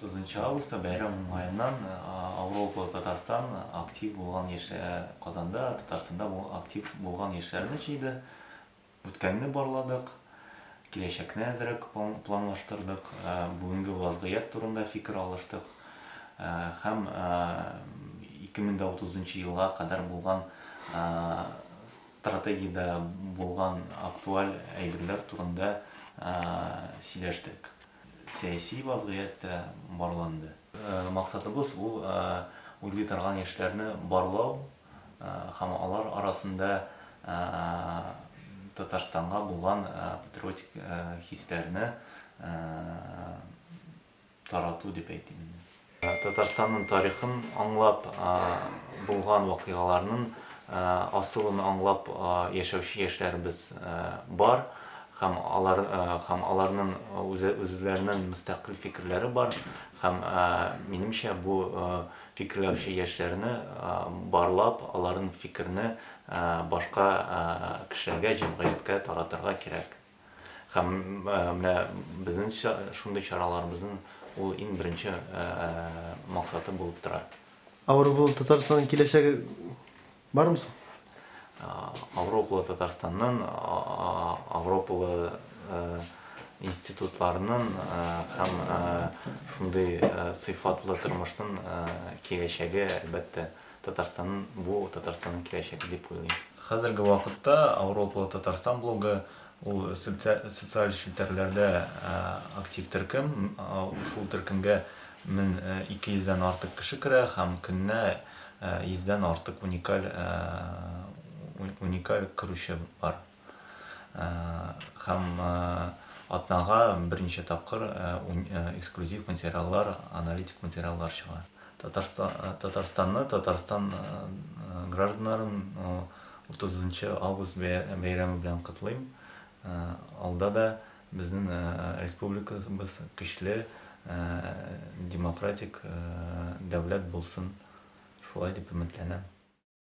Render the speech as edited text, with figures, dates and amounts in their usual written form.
30 августта бәйрәм уңаеннан Ауропалы Татарстан актив булган яшьләр Казанда, Татарстанда актив булган яшьләрне җыйды. Үткәнне барладык, киләчәкне әзрәк планлаштырдык, бүгенге вазгыять турында фикер алыштык һәм 2030 елга кадәр булган стратегиядә булган актуаль әйберләр турында сөйләштек. Сәяси вазгыять тә барланды. Максатыбыз ул уйлый торган яшьләрне барлау һәм алар арасында Татарстанга булган патриотик хисләрне тарату дип әйтим инде. Татарстанның тарихын аңлап, булган вакыйгаларның асылын аңлап яшәүче яшьләребез бар һәм алар һәм аларның үзләренең мөстәкыйль фикерләре бар һәм минемчә бу фикерләүче яшьләрне барлап, аларның фикерне башка кешеләргә, җәмгыятькә таратырга кирәк. Һәм менә безнең шундый чараларыбызның ул иң беренче максаты булып тора. Ауропалы Татарстанның киләчәге бармы соң? Ауропалы Татарстанның, Ауропалы институтларының һәм шундый сыйфатлы тормышның киләчәге, әлбәттә, Татарстанның, бу Татарстанның киләчәге дип уйлыйм. Хәзерге вакытта Ауропалы Татарстан блогы ул социаль челтәрләрдә актив төркем. Шул төркемгә 1200 дән артык кеше керә һәм көненә 100 дән артык уникаль керүче бар. Һәм атнага берничә тапкыр эксклюзив материаллар, аналитик материаллар чыга. Татарстанны, Татарстан гражданнарын 30 август бәйрәме белән котлыйм. Алда да безнең республикабыз көчле демократик дәүләт булсын, шулай дип өметләнәм.